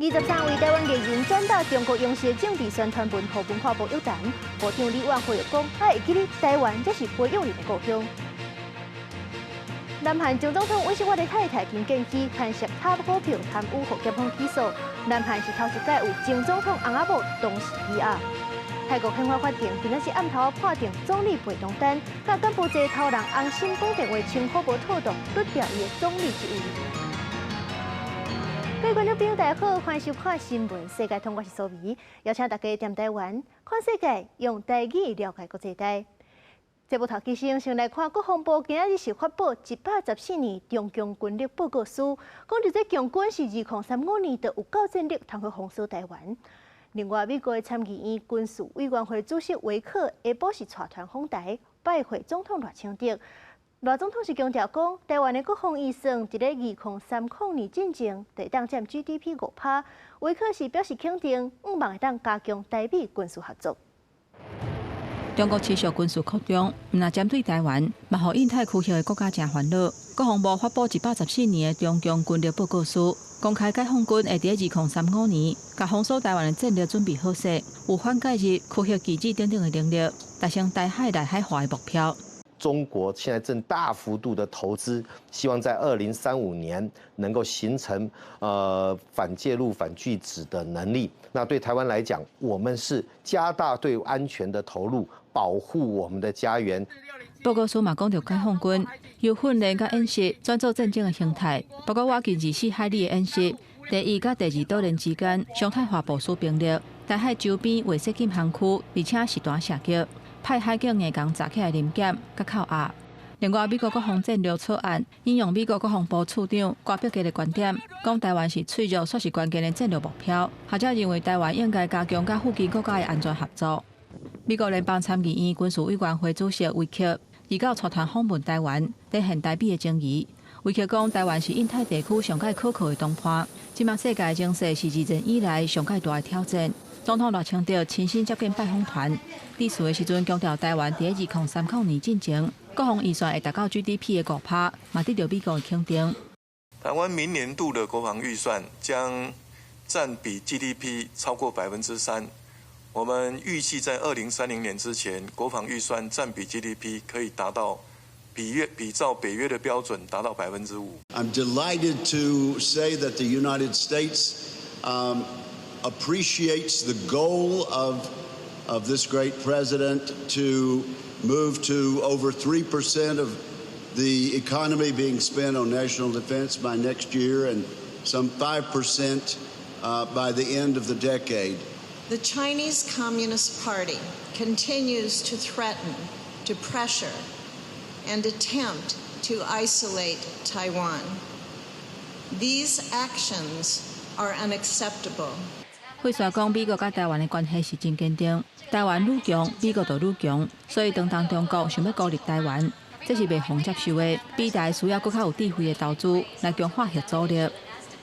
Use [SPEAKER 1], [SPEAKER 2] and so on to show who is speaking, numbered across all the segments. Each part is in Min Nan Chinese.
[SPEAKER 1] 23位台灣藝人轉到中國央視的政治宣傳文，予文化部約談。部長李遠回應講，愛會記得台灣才是培養人的故鄉。南韓前總統尹錫悅的太太金建希牽涉貪股票貪污，予檢方起訴。南韓是頭一擺有前總統翁仔某同時被押。泰國憲法法庭今仔日暗頭判定總理貝東丹，佮柬埔寨頭人洪森講電話稱呼無妥當，奪掉伊的總理職位。各位觀眾朋友，大家好，歡迎收看新聞世界通，我是蘇美，邀請大家踮台灣看世界，用台語了解國際大。節目頭起先，先來看國防部今仔日是發布114年中共軍力報告書，講著這共軍是2035年就有夠戰力，通去封鎖台灣。另外，美國的參議院軍事委員會主席維克下晡是帶團訪台，拜會總統賴清德。賴總統是強調講，台灣的國防預算佇咧2030年進前，會當佔 GDP 5%。維克是表示肯定，向望會當加強台美軍事合作。
[SPEAKER 2] 中國持續軍事擴張，毋但針對台灣，嘛予印太區域的國家誠煩惱。國防部發布114年的中共軍力報告書，公開解放軍會佇2035年，共封鎖台灣的戰略準備好勢，有反介入區域機制等等的能力，達成台海內海化的目標。
[SPEAKER 3] 中國現在正大幅度的投資，希望在2035年能夠形成反介入、反拒止的能力。那對台灣來講，我們是加大對安全的投入，保護我們的家園。
[SPEAKER 2] 報告書嘛講著解放軍由訓練佮演習轉做戰爭的形態，包括倚近24海里的演習，第一佮第二島鏈之間常態化部署兵力，台海周邊劃設禁航區，而且實彈射擊。派海警硬共閘起來臨檢佮扣押。另外，美國國防戰略草案引用美國國防部次長瓜伯格的觀點，講台灣是脆弱，煞是關鍵的戰略目標。學者認為台灣應該加強佮附近國家的安全合作。美國聯邦參議院軍事委員會主席維克29帶團訪問台灣，展現台美的情誼。維克講，台灣是印太地區上蓋可靠的同伴。這馬世界情勢是二戰以來上蓋大的挑戰。總統賴清德親身接見拜訪團，致辭的時陣強調，台灣佇2030年進前，國防預算會達到 GDP 的5%，嘛得著美國的肯定。
[SPEAKER 4] 台灣明年度的國防預算將佔比 GDP 超過3%。我們預計在2030年之前，國防預算佔比 GDP 可以達到比照北約的標準達到5%。
[SPEAKER 5] I'm delighted to say that the United States appreciates the goal of this great president to move to over 3% of the economy being spent on national defense by next year and some 5% by the end of the decade.
[SPEAKER 6] The Chinese Communist Party continues to threaten, to pressure, and attempt to isolate Taiwan. These actions are unacceptable.
[SPEAKER 2] 費雪講，美國佮台灣的關係是真堅定，台灣愈強，美國就愈強。所以，當中國想欲孤立台灣，這是袂予接受的。美台需要閣較有智慧的投資來強化核阻力。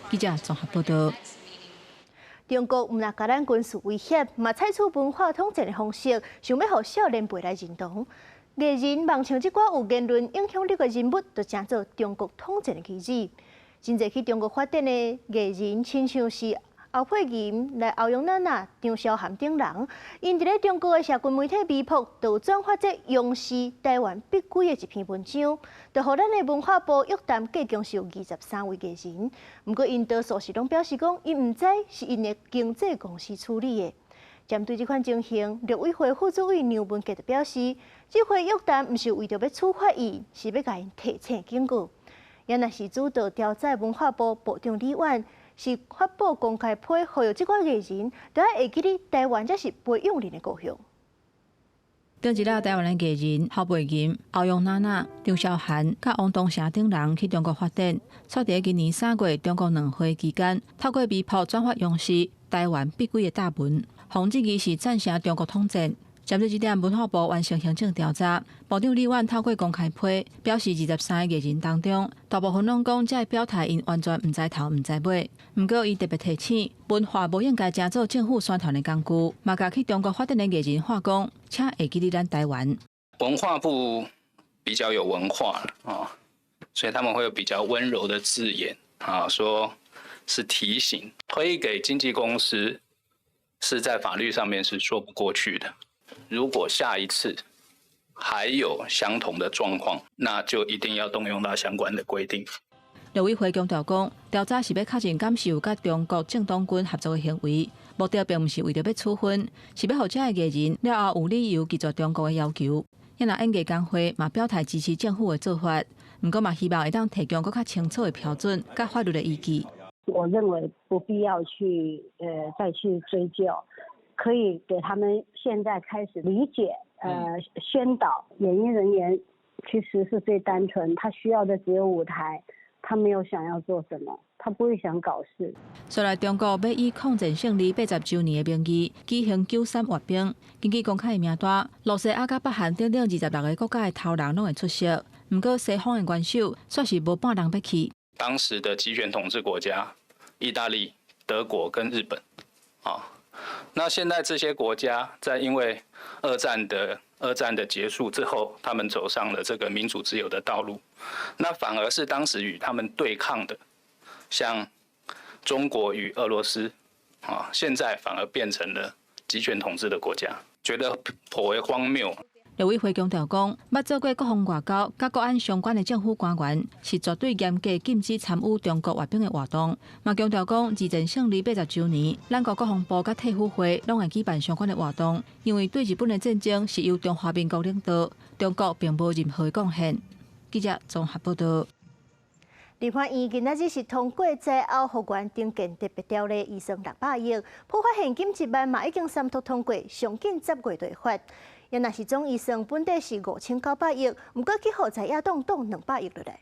[SPEAKER 2] 記者綜合報道。
[SPEAKER 1] 中國毋但共咱軍事威脅，嘛採取文化統戰的方式，想欲予少年輩來認同。藝人網唱這寡有言論影響力的人物，就成做中國統戰的棋子。真濟去中國發展的藝人，親像是侯佩琴、來歐陽娜娜、張韶涵等人，𪜶佇咧中國的社群媒體微博，就有轉發這央視台灣必歸的一篇文章，就予咱的文化部約談計共是有23位藝人。毋過𪜶多數是攏表示講，𪜶毋知是𪜶的經紀公司處理的。針對這款情形，陸委會副主委梁文傑就表示，這回約談毋是為著欲處罰伊，是欲共𪜶提醒警告。也若是主導調查文化部部長李婉，是發布公開批，呼籲這寡藝人，都愛會記得台灣才是培養人的故鄉。
[SPEAKER 2] 頂一禮台灣的藝人侯佩琴、歐陽娜娜、張韶涵、佮王東城等人去中國發展，煞佇今年3月中國兩會期間，透過微博轉發央視台灣必歸的貼文，予質疑是贊成中國統戰。針對這點，文化部完成行政調查，部長李婉透過公開批表示，23個藝人當中，大部分攏講這个表態𪜶完全毋知頭毋知尾。毋過，伊特別提醒，文化無應該成做政府宣傳的工具，嘛共去中國發展的藝人喊講，請會記得咱台灣。
[SPEAKER 7] 文化部比較有文化啊，所以他們會有比較溫柔的字眼啊，說是提醒，推給經紀公司是在法律上面是說不過去的。如果下一次還有相同的狀況，那就一定要動用到相關的規定。
[SPEAKER 2] 陸委會強調講，調查是欲確認敢是有佮中國正統軍合作的行為，目的並毋是為著欲處分，是欲予這个藝人了後有理由拒絕中國的要求。也若演藝工會嘛表態支持政府的做法，毋過嘛希望會當提供閣較清楚的標準、佮法律的依據。
[SPEAKER 8] 我認為不必要去再去追究，可以給他們現在開始理解，宣導演藝人員其實是最單純，他需要的只有舞台，他沒有想要做什麼，他不會想搞事。
[SPEAKER 2] 所來中國欲以抗戰勝利80週年的名義舉行9·3閱兵，根據公開的名單，露西亞佮北韓等等26個國家的頭人攏會出席。毋過西方的元首煞是無半人欲去。
[SPEAKER 7] 當時的極權統治國家，意大利、德國跟日本，啊，那現在這些國家在因為二戰的結束之後，他們走上了這個民主自由的道路，那反而是當時與他們對抗的，像中國與俄羅斯，啊，現在反而變成了極權統治的國家，覺得頗為荒謬。
[SPEAKER 2] 陸委會強調講，捌做過國防外交、佮國安相關的政府官員，是絕對嚴格禁止參與中國閱兵的活動。嘛強調講，二戰勝利80週年，咱國國防部佮退輔會攏會舉辦相關的活動，因為對日本的戰爭是由中華民國領導，中國並無任何貢獻。記者綜合報道。
[SPEAKER 1] 立法院今仔日是通過災後復原重建特別條例，預算600億，普發現金一萬嘛已經三讀通過，上緊10月就會發。也若是總預算本底是5900億，毋過去予在野黨擋200億落來。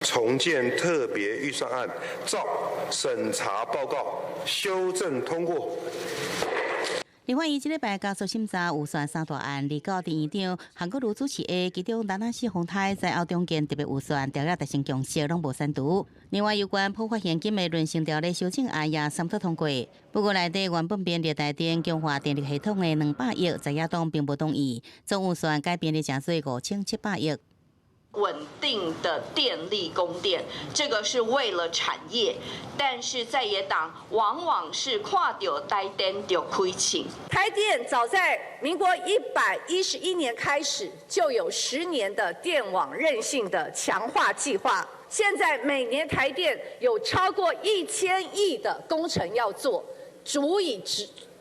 [SPEAKER 9] 重建特別預算案照審查報告修正通過。
[SPEAKER 10] 立法院這禮拜加速審查預算三大案，二九佇院長韓國瑜主持的，其中田中四風颱災後重建特別預算條例達成共識，攏無刪除。另外有關普發現金的輪成條例修正案也三讀通過。不過內底原本編列台電強化電力系統的200億，在野黨並無同意，總預算改編列成做5700億。
[SPEAKER 11] 穩定的電力供電，這個是為了產業，但是在野黨往往是看著台電就開槍。
[SPEAKER 12] 台電早在民國111年開始就有10年的電網韌性的強化計劃，現在每年台電有超過1000億的工程要做，足以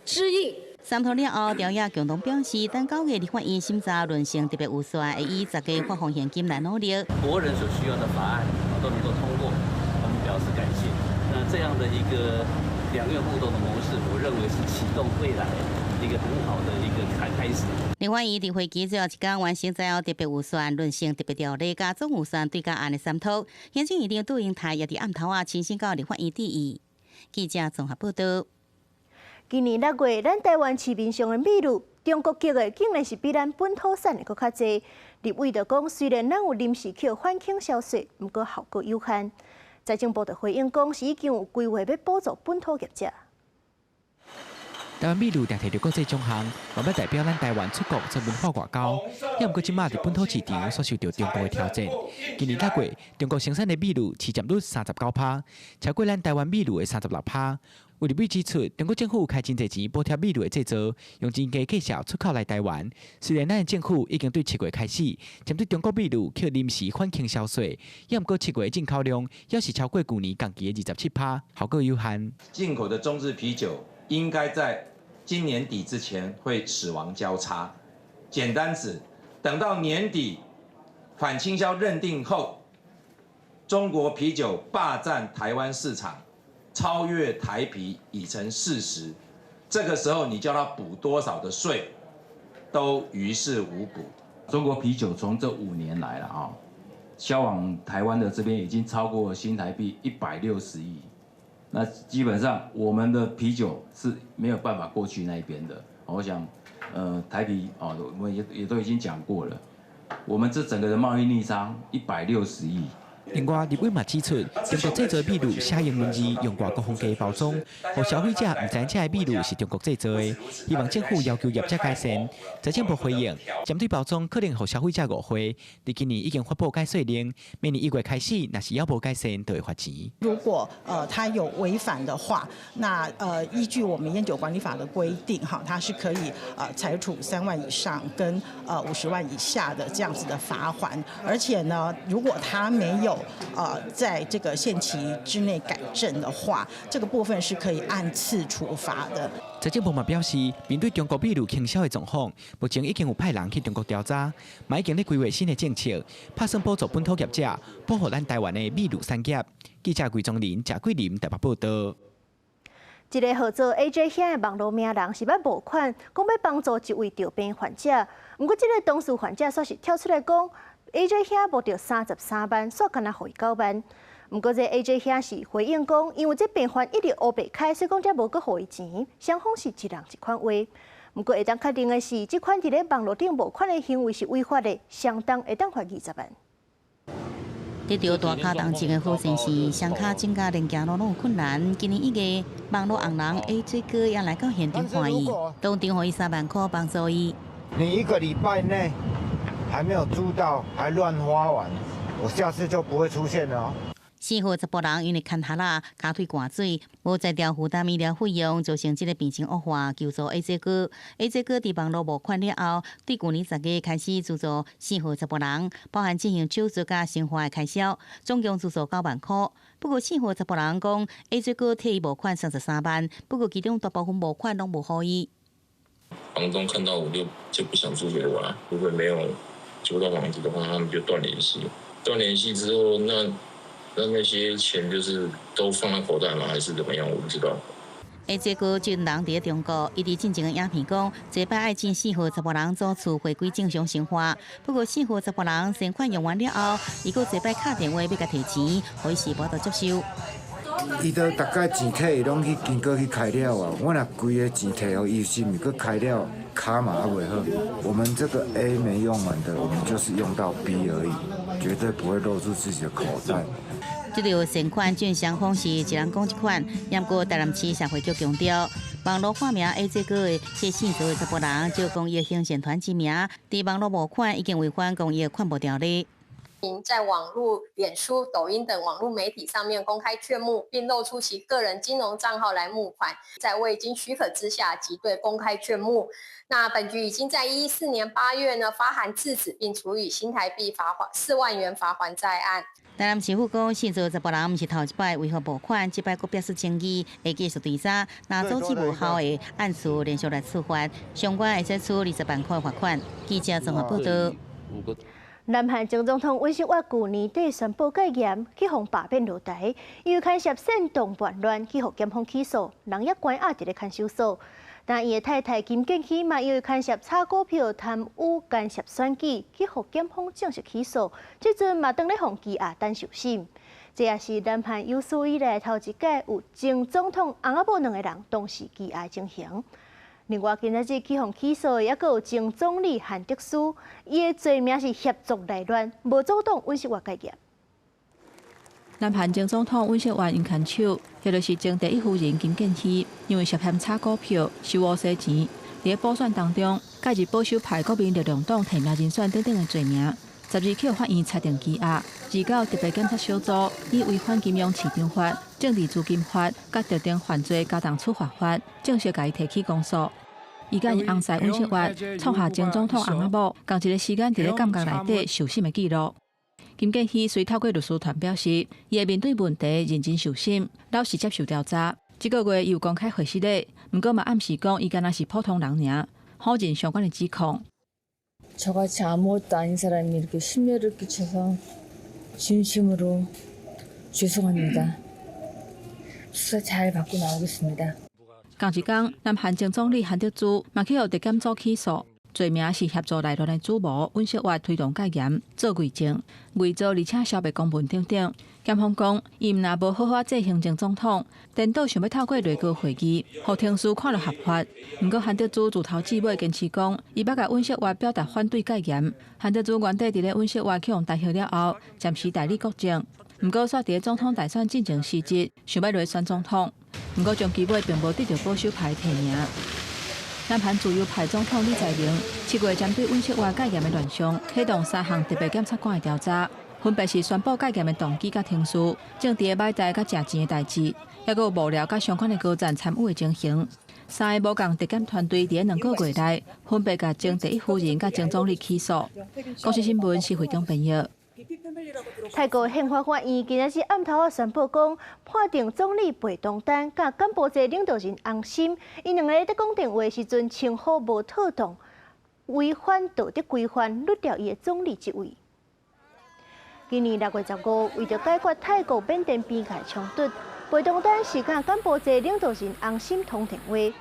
[SPEAKER 12] 支應。
[SPEAKER 10] 三讀了後，朝野共同表示，等9月立法院審查崙成特別預算，會以十月發放現金來努力。
[SPEAKER 13] 國人所需要的法案都能夠通過，我們表示感謝。那這樣的一個兩院互動的模式，我認為是啟動未來一個很好的一個開始。
[SPEAKER 10] 立法院佇會期最後一工完成災後特別預算、崙成特別條例佮總預算對價案的三讀，行政院長杜英台也佇暗頭仔親身到立法院致意。記者綜合報道。
[SPEAKER 1] 今年6月，咱台灣市面上的米滷，中國籍的竟然是比咱本土產的閣較濟。立委就講，雖然咱有臨時扣反傾銷稅，毋過效果有限。財政部就回應講，是已經有規劃欲補助本土業者。
[SPEAKER 14] 台灣米滷定摕著國際獎項，嘛欲代表咱台灣出國做文化外交。也毋過這馬佇本土市場所受著中國的挑戰。今年6月，中國生產的米滷市佔率39%，超過咱台灣米滷的36%。有立委指出，中國政府開真濟錢補貼米滷的製造，用真低價數出口來台灣。雖然咱的政府已經對7月開始針對中國米滷扣臨時反傾銷稅，也毋過7月的進口量猶是超過舊年同期的27%，效果有限。
[SPEAKER 15] 進口的中字啤酒應該在今年底之前會死亡交叉。簡單指，等到年底反傾銷認定後，中國啤酒霸佔台灣市場，超越台啤已成事實。這個時候你叫他補多少的稅，都於事無補。
[SPEAKER 16] 中國啤酒從這5年來了啊，銷往台灣的這邊已經超過新台幣160億。那基本上我們的啤酒是沒有辦法過去那一邊的。我想，台啤哦，我們也都已經講過了，我們這整個的貿易逆差一百六十億。
[SPEAKER 14] 另外，立委嘛指出，中國製造米露寫英文字，用外國風格包裝，予消費者毋知影這个米露是中國製造的。希望政府要求業者改善。財政部回應，針對包裝可能予消費者誤會，佇今年已經發布改稅令，明年1月開始，若是猶無改善，就會罰錢。
[SPEAKER 17] 如果他有違反的話，那依據我們菸酒管理法的規定，哈，他是可以裁處3萬以上跟50萬以下的這樣子的罰鍰，而且呢，如果他沒有在這個限期之內改正的話，這個部分是可以按次處罰的。
[SPEAKER 14] 財政部嘛表示，面對中國米露傾銷的狀況，目前已經有派人去中國調查，嘛已經咧規劃新的政策，拍算補助本土業者，保護咱台灣的米露產業。記者魏宗林、賈桂林台北報道。
[SPEAKER 1] 一个號做 AJ 兄的網路名人是欲募款，講欲幫助一位著病患者。毋過，這个當事患者煞是跳出來講，AJ 兄募著33萬，煞干焦予伊9萬。毋過，這 AJ 兄是回應講，因為這病患一直烏白開，所以講才無閣予伊錢。雙方是一人一款話。毋過，會當確定的是，這款佇咧網路頂募款的行為是違法的，相當會當罰20萬。
[SPEAKER 10] 得著大跤重症的好先生，雙跤整甲連行路攏有困難。今年1月，網路紅人 AJ 哥也來到現場看伊，當場予伊3萬塊幫助伊。
[SPEAKER 18] 你一個禮拜內還沒有租到，還亂花完，我下次就不會出現了。
[SPEAKER 10] 四號查埔人因為牽蛤仔，跤腿灌水，無才調負擔醫療費用，造成這个病情惡化，求助 AJ 哥。AJ 哥佇網路募款了後，對舊年10月開始資助四號查埔人，包含進行手術佮生活的開銷，總共資助9萬塊。不過四號查埔人講，AJ 哥替伊募款33萬，不過其中大部分募款攏無予伊。
[SPEAKER 19] 房東看到我就不想租給我了。如果沒有租到房子的話，他們就斷聯繫。斷聯繫之後，那些錢就是都放在口袋嗎？還是怎麼樣？我不知道。
[SPEAKER 10] AJ 哥這人佇中國，伊佇進前的影片講，這擺愛進四號查埔人祖厝回歸正常生活。不過四號查埔人善款用完了後，伊閣這擺敲電話欲共提錢，予伊是無法度接受。
[SPEAKER 18] 伊都逐擺錢提，伊攏去經過去開了啊。我若規个錢提予伊，是毋是閣開了卡嘛猶袂好？我們這個 A 沒用完的，我們就是用到 B 而已，絕對不會露出自己的口袋。
[SPEAKER 10] 這個善款進雙方是一人講一款，毋過台南市社會局強調，網路化名 AJ 哥的這姓曹的查埔人，借公益行善團之名，佇網路募款已經違反公益款募條例。
[SPEAKER 20] 在網路、臉書、抖音等網路媒體上面公開勸募，並露出其個人金融賬號來募款，在未經許可之下即對公開勸募。那本局已經在114年8月呢發函制止，並處以新台幣罰鍰4萬元罰鍰在案。
[SPEAKER 10] 台南市府講，姓曹查埔人毋是頭一擺違法募款，這擺閣表示誠意，會繼續追查。若阻止無效的，按次連續來處罰，相關會採處20萬塊罰款。記者綜合報道。
[SPEAKER 1] 南韓前總統尹錫悅舊年底宣布戒嚴，去予罷免落台，因為牽涉煽動叛亂，去予檢方起訴，人猶關押佇咧看守所。但伊的太太金建希嘛，因為牽涉炒股票貪污干涉選舉，去予檢方正式起訴，這陣嘛當咧予羈押等受審。這也是南韓有史以來頭一擺有前總統翁仔某兩个人同時羈押情形。另外，今仔日去予起訴的，猶閣有前總理韓德書，伊的罪名是協助內亂，無阻擋尹錫悅戒嚴。
[SPEAKER 2] 南韓前總統尹錫悅𪜶牽手，彼个是前第一夫人金建希，因為涉嫌炒股票、收烏西錢，佇咧補選當中，介入保守派國民力量黨提名人選等等的罪名，12去法院裁定羈押，29特別檢察小組以違反金融市場法、政治資金法、佮特定犯罪加重處罰法，正式共伊提起公訴。伊佮𪜶翁婿尹錫悅創下前總統翁仔某仝一个時間佇咧監獄內底受審的紀錄。金建希隨透過律師團表示，伊會面對問題認真受審，老實接受調查。這个月伊有公開回失禮，毋過嘛暗示講伊敢若是普通人爾，否認相關的指控。
[SPEAKER 21] 저같이 아무것도 아닌 사람이 이렇게 심려를 끼쳐서 진심으로 죄송합니다. 수사 잘 받고 나오겠습니다.
[SPEAKER 2] 仝一工，南韓前總理韓德洙嘛去予特檢組起訴，罪名是協助內亂的主謀尹錫悅推動戒嚴、做偽證、偽造而且消滅公文等等。檢方講，伊毋但無好好做行政總統，顛倒想欲透過內閣會議，予程序看落合法。毋過韓德洙自頭至尾堅持講，伊捌共尹錫悅表達反對戒嚴。韓德洙原底佇咧尹錫悅去予彈劾了後，暫時代理國政。毋過，煞佇咧總統大選進前辭職，想欲落選總統。毋過，終其尾並無得著保守派提名。南韓自由派總統李在明7月針對尹錫悅戒嚴的亂象，啟動三項特別檢察官的調查，分別是宣布戒嚴的動機佮程序、政治的擺台佮食錢的代誌，抑閣有幕僚佮相關的高層參與的情形。三个無仝特檢團隊佇咧2個月內，分別共前第一夫人佮前總理起訴。公視新聞施惠中編譯。
[SPEAKER 1] 泰國憲法法院今仔日暗頭仔宣布講，判定總理貝東丹佮柬埔寨領導人洪森，𪜶兩个佇講電話時陣稱呼無妥當，違反道德規範，律掉伊的總理職位。今年6月15，為著解決泰國緬甸邊界衝突，貝東丹是佮柬埔寨領導人洪森通電話。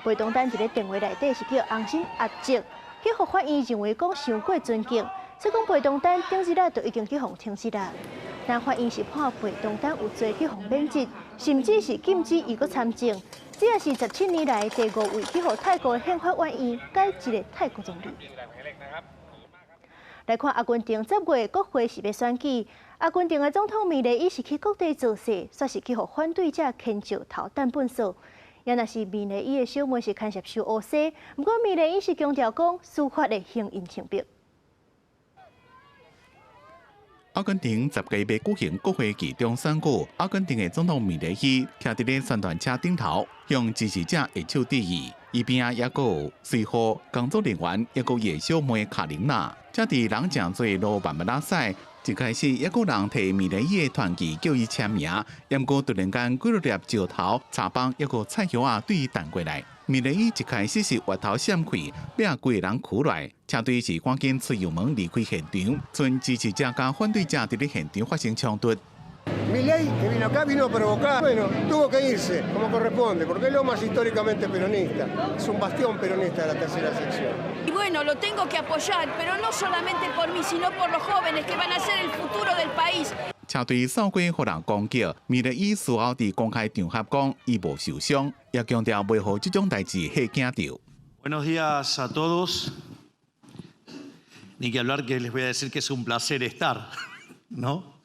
[SPEAKER 1] 貝東丹佇咧電話內底是叫洪森阿叔，去予法院認為講傷過尊敬。所以講貝東丹頂日仔就已經去予停職啦。但法院是判貝東丹有罪去予免職，甚至是禁止伊閣參政。這也是17年來第五位去予泰國憲法法院解職的泰國總理。來看阿根廷10月國會是欲選舉，阿根廷的總統米雷伊是去各地造勢，煞是去予反對者牽石頭彈糞埽。也若是米雷伊的小妹是牽涉受烏西，毋過米雷伊是強調講司法會還𪜶清白。
[SPEAKER 3] 阿根廷10月欲舉行國會期中選舉，阿根廷的總統米雷伊徛佇咧宣傳車頂頭，向支持者揮手致意。伊邊仔抑閣有隨扈工作人員，抑閣伊的小妹卡琳娜。這佇人誠濟路慢慢仔駛，一開始抑閣有人提米雷伊的團旗叫伊簽名，毋過突然間幾落粒石頭、柴枋，抑閣菜葉仔對伊彈過來。米雷伊一開始是越頭閃開，掠規个人跍來，車隊是趕緊催油門離開現場，賰支持者佮反對者佇咧現場發生衝突。
[SPEAKER 9] Milei que vino acá vino a provocar, bueno, tuvo que irse como corresponde, porque es lo más históricamente peronista, es un bastión peronista de la tercera sección.
[SPEAKER 22] Y bueno, lo tengo que apoyar, pero no solamente por mí, sino por los jóvenes que van a ser el futuro del país.
[SPEAKER 3] 車隊掃過予人攻擊，米雷伊事後佇公開場合講，伊無受傷，也強調袂予這種代誌嚇驚著。
[SPEAKER 23] Buenos días a todos. Ni que hablar que les voy a decir que es un placer estar, ¿no?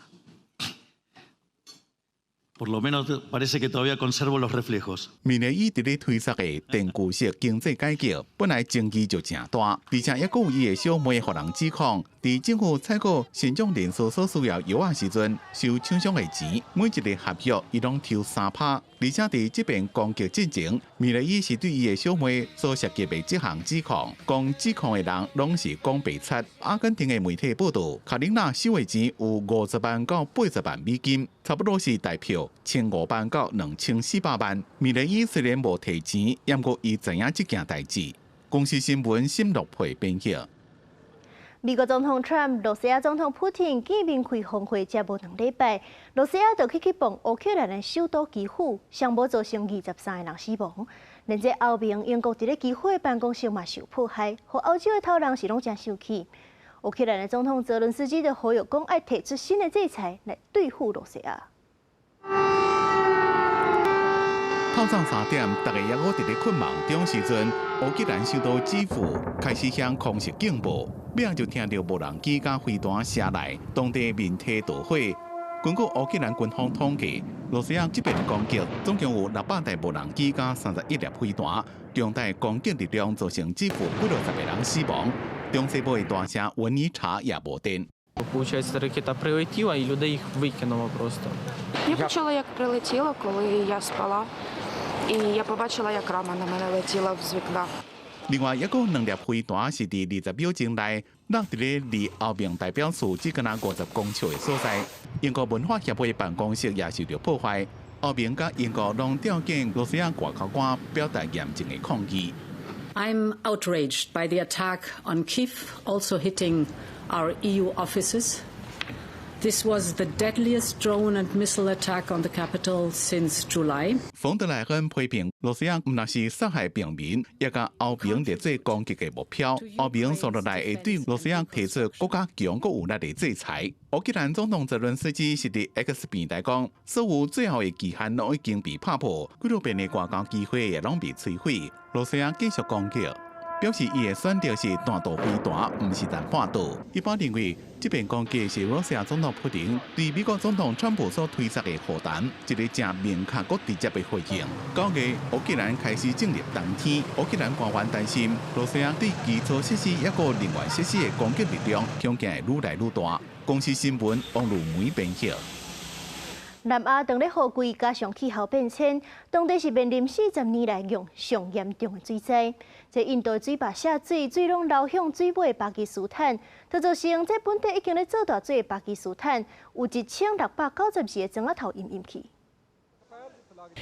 [SPEAKER 23] Por lo menos parece que todavía conservo los reflejos.
[SPEAKER 3] 米雷伊佇咧推捒的電鋸式經濟改革，本來爭議就誠大，而且抑閣有伊的小妹予人指控，佇政府採購身障人士所需要藥仔時陣，收廠商的錢，每一个合約伊攏抽3趴。而且佇這遍攻擊進前，米雷伊是對伊的小妹所涉及的這項指控，講指控的人攏是講白賊。阿根廷的媒體報道，卡琳娜收的錢有50萬到80萬美金，差不多是台票1500萬到2400萬。米雷伊雖然無提錢，毋過伊知影這件代誌。公視新聞沈樂佩編譯。
[SPEAKER 1] 美國總統川普、羅西亞總統普丁見面開峰會，才無2禮拜，羅西亞就去攻擊烏克蘭的首都基輔，上無造成23個人死亡。連這歐盟、英國佇咧基輔的辦公室嘛受破壞，予歐洲的頭人是攏誠生氣。烏克蘭的總統澤倫斯基就呼籲講，愛提出新的制裁來對付羅西亞。
[SPEAKER 3] 透早3點，大家猶閣佇咧睏夢中時陣，烏克蘭首都基輔開始響空襲警報，尾仔就聽著無人機佮飛彈射來，當地民宅著火。根據烏克蘭軍方統計，羅西亞這遍攻擊總共有600台無人機佮31粒飛彈，強大攻擊力量造成基輔幾落十個人死亡。中西部的大城文尼察也無電。
[SPEAKER 24] Получається, ракета прилетіла і людей їх викинуло просто.
[SPEAKER 25] Я почула, як прилетіло, коли я спала, і я побачила, як рама на мене летіла з вікна.
[SPEAKER 3] 另外，抑閣有兩粒飛彈是佇20秒鐘內落佇咧離歐盟代表處只敢若50公尺的所在。英國文化協會辦公室也受著破壞。歐盟佮英國攏召見羅西亞外交官，表達嚴正的抗議。
[SPEAKER 26] I'm outraged by the attack on Kyiv, also hitting our EU offices. This was the deadliest drone and missile attack on the capital since July.
[SPEAKER 3] 馮德萊恩批評羅西亞毋但是殺害平民，也共歐盟列做攻擊的目標。歐盟紲落來會對羅西亞提出閣較強閣有力的制裁。烏克蘭總統澤倫斯基是佇 X 平台講，所有最後的期限攏已經被拍破，幾若遍的外交機會也攏被摧毀。羅西亞繼續攻擊，表示伊的選擇是彈道飛彈，毋是彈彈道。一般認為，這遍攻擊是羅西亞總統普丁對美國總統川普所推設的核彈，一个誠明確、閣直接的回應。9月，烏克蘭開始進入冬天，烏克蘭官員擔心，羅西亞對基礎設施抑閣能源設施的攻擊力量，恐驚會愈來愈大。公視新聞王如梅編譯。
[SPEAKER 1] 南亞當咧雨季，加上氣候變遷，當地是面臨40年來用上嚴重的水災。這印度水壩洩水，水攏流向水尾巴基斯坦，就造成這本底已經咧做大水的巴基斯坦，有1692個庄仔頭淹淹去。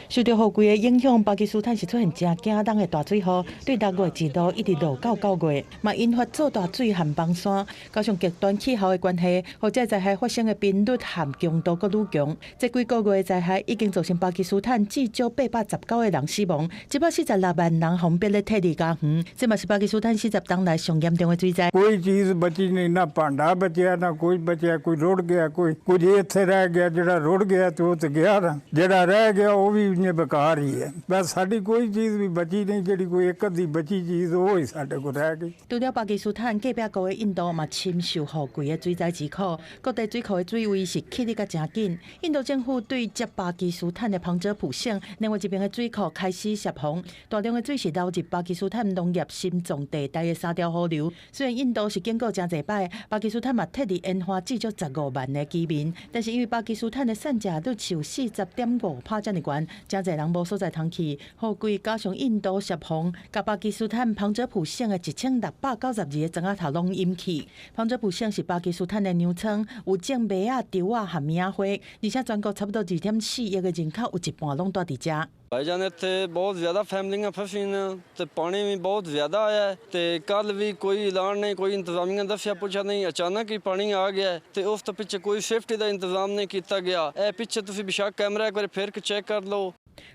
[SPEAKER 4] 受著雨季的影響，巴基斯坦是出現誠驚人的大水雨，對6月一路一直落到9月，嘛引發做大水和崩山，加上極端氣候的關係，予這災害發生的頻率和強度閣愈強。這幾個月的災害已經造成巴基斯坦至少819個人死亡，146萬人予逼咧撤離家園。這嘛是巴基斯坦40冬來上嚴重的水災。
[SPEAKER 5] कोई चीज़ बची नहीं, ना भांडा बचिया, ना कोई बचिया। कोई रुड़ गया, कोई कुछ ਇੱਥੇ ਰਹਿ ਗਿਆ। ਜਿਹੜਾ ਰੁੜ ਗਿਆ ਤੇ ਉਹ ਤੇ ਗਿਆ ਨਾ, ਜਿਹੜਾ ਰਹਿ ਗਿਆ ਉਹ ਵੀ ਇੰਨੇ ਬੇਕਾਰ ਹੀ ਹੈ। ਬਸ ਸਾਡੀ ਕੋਈ ਚੀਜ਼ ਵੀ ਬਚੀ ਨਹੀਂ। ਜਿਹੜੀ ਕੋਈ ਇੱਕ ਅੱਧੀ ਬਚੀ ਚੀਜ਼, ਉਹ ਹੀ ਸਾਡੇ ਕੋਲ ਰਹਿ ਗਈ।
[SPEAKER 4] 除了巴基斯坦，隔壁國的印度嘛深受雨季的水災之苦，各地水庫的水位是起得閣誠緊。印度政府對接巴基斯坦的旁遮普省，另外一邊的水庫開始洩洪，大量的水是流入巴基斯坦農業心臟地帶的三條河流。雖然印度是警告誠濟擺，巴基斯坦嘛撤離沿岸至少15萬的居民，但是因為巴基斯坦的散赤率是有40.5%遮爾懸，誠濟人無所在通去。雨季加上印度洩洪，共巴基斯坦旁遮普省的1692個庄仔頭攏淹去。旁遮普省是巴基斯坦的糧倉，有種麥仔、豆仔和棉花，而且全國差不多2.4億个人口，有一半攏住佇遮。
[SPEAKER 6] ਭਾਈਜਾਨ, ਇੱਥੇ ਬਹੁਤ ਜ਼ਿਆਦਾ ਫੈਮਲੀਆਂ ਫਸੀਆਂ ਨੇ ਤੇ ਪਾਣੀ ਵੀ ਬਹੁਤ ਜ਼ਿਆਦਾ ਆਇਆ ਹੈ ਤੇ ਕੱਲ ਵੀ ਕੋਈ ਐਲਾਨ ਨਹੀਂ, ਕੋਈ ਇੰਤਜ਼ਾਮੀਆਂ ਦੱਸਿਆ ਪੁੱਛਿਆ ਨਹੀਂ, ਅਚਾਨਕ ਹੀ ਪਾਣੀ ਆ ਗਿਆ ਹੈ ਤੇ ਉਸ ਤੋਂ ਪਿੱਛੇ ਕੋਈ ਸੇਫਟੀ ਦਾ ਇੰਤਜ਼ਾਮ ਨਹੀਂ ਕੀਤਾ ਗਿਆ। ਇਹ ਪਿੱਛੇ ਤੁਸੀਂ ਬਿਸ਼ੱਕ ਕੈਮਰਾ ਇੱਕ ਵਾਰ ਫਿਰ ਕੇ ਚੈੱਕ ਕਰ ਲਓ।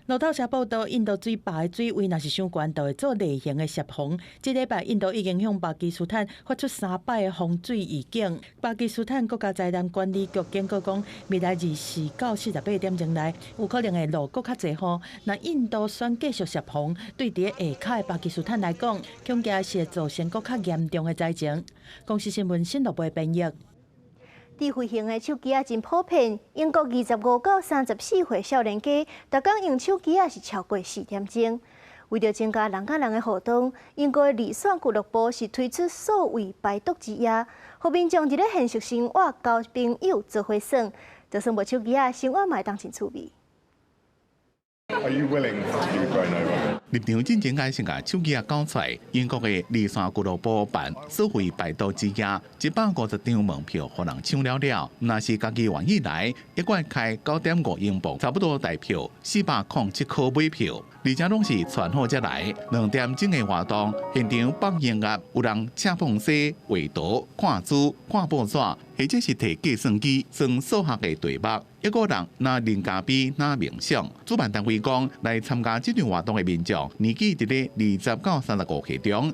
[SPEAKER 4] 路透社報道，印度水壩的水位若是傷懸，就會做例行的洩洪。這禮拜，印度已經向巴基斯坦發出三擺的洪水預警。巴基斯坦國家災難管理局警告講，未來24到48點鐘內，有可能會落閣較濟雨。若印度選繼續洩洪，對佇下跤的巴基斯坦來講，恐驚是會造成閣較嚴重的災情。公視新聞新羅貝編譯。
[SPEAKER 1] 智慧型的手機仔真普遍，英國25到34歲少年家，逐工用手機仔是超過4點鐘。為著增加人佮人的互動，英國的離線俱樂部是推出數位排毒之夜，予民眾佇咧現實生活交朋友做伙耍，就算無手機仔，生活嘛會當真趣味。
[SPEAKER 3] Are you willing to be thrown over？入場進前愛先共手機仔交出來。英國的離線俱樂部辦數位排毒之夜，150張門票予人搶了了。若是家己願意來，一個月開9.5英鎊，差不多台票407箍買票。而且攏是傳好才來。2點鐘的活動，現場放音樂，有人車碰西、畫圖、看書、看報紙，或者是提計算機算數學的題目。一個人若啉咖啡，若冥想。主辦單位講，來參加這場活動的民眾，年紀佇咧20到35歲中。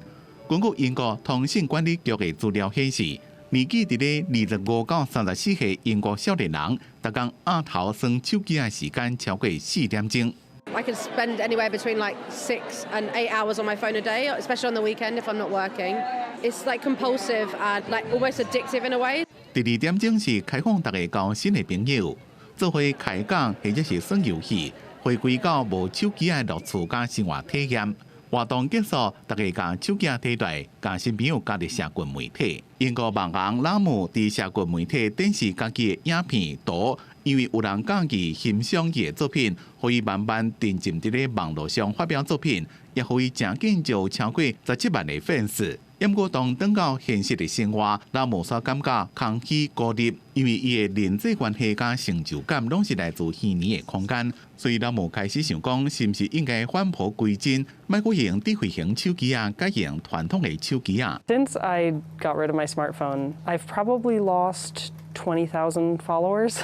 [SPEAKER 3] 根據英國通訊管理局的資料顯示，年紀佇咧25到34歲英國少年人，逐工額頭耍手機的時間超過4點鐘。
[SPEAKER 7] I can spend anywhere between like 6 and 8 hours on my phone a day, especially on the weekend if I'm not working. It's like compulsive and like almost addictive in a way.
[SPEAKER 3] 第二點鐘是開放大家交新的朋友，做伙開講或者是耍遊戲，回歸到無手機的樂趣佮生活體驗。活動結束，大家共手機提來，共新朋友加入社群媒體。英國網紅拉姆佇社群媒體展示家己的影片圖，因為有人佮意欣賞伊的作品，予伊慢慢沉浸佇咧網路上發表作品，也予伊誠緊就超過17萬的粉絲。毋過當轉到現實的生活，拉姆煞感覺空虛孤立，因為伊的人際關係佮成就感攏是來自虛擬的空間，所以拉姆開始想講，是毋是應該返璞歸真，莫閣用智慧型手機仔，改用傳統的手機仔。
[SPEAKER 8] Since I got rid of my smartphone, I've probably lost 20,000 followers.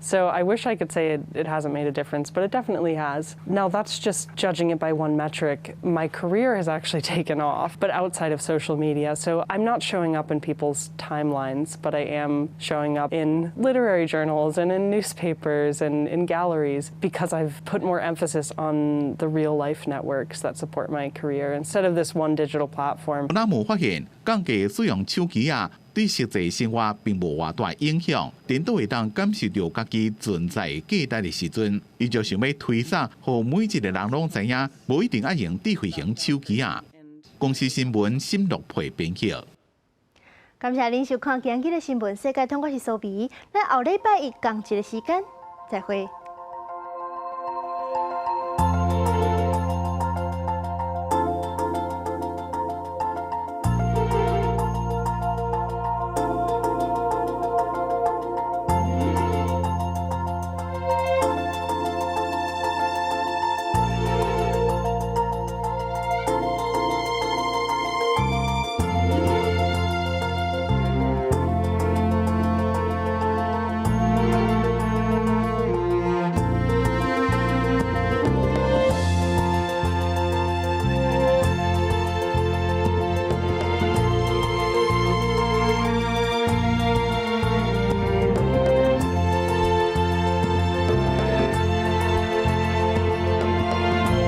[SPEAKER 8] So I wish I could say it hasn't made a difference, but it definitely has. Now, that's just judging it by one metric. My career has actually taken off, but outside of social media. So I'm not showing up in people's timelines, but I am showing up in literary journals and in newspapers and in galleries because I've put more emphasis on the real life networks that support my career instead of this one digital platform.
[SPEAKER 3] 那無發現降低使用手機仔，對實際生活並無偌大影響，顛倒會當感受著家己存在價值的時陣，伊就想欲推捒，予每一個人攏知影，無一定愛用智慧型手機仔。公視新聞沈樂佩編輯。
[SPEAKER 1] 感謝您收看今日的新聞世界通，我是蘇比，咱後禮拜一仝一个時間再會。